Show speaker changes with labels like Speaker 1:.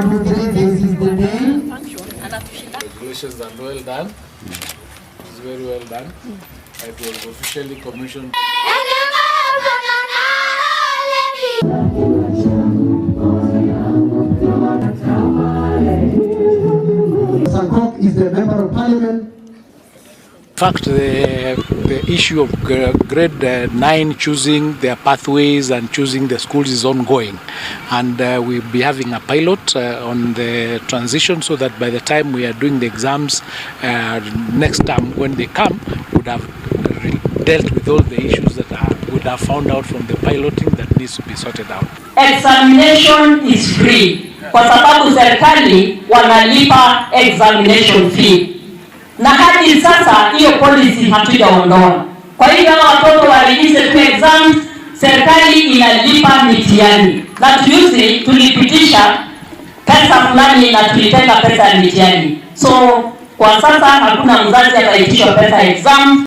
Speaker 1: 1, 2, 3, this is the day.
Speaker 2: Congratulations and well done. It's very well done. It was officially commissioned.
Speaker 1: Sankok is the member of parliament.
Speaker 2: In fact, the issue of grade 9 choosing their pathways and choosing the schools is ongoing. And we'll be having a pilot on the transition so that by the time we are doing the exams next term, when they come, would have dealt with all the issues that would have found out from the piloting that needs to be sorted out.
Speaker 3: Examination is free kwa sababu serikali wanalipa examination fee, na hadi sasa hiyo policy hatujaondoa. Kwa hivyo hawa watoto warelease tu exams, serikali inalipa mitihani, na juzi tulipitisha pesa fulani na tulitenga pesa ya mitihani. So kwa sasa hakuna mzazi ataitishwa pesa ya exam.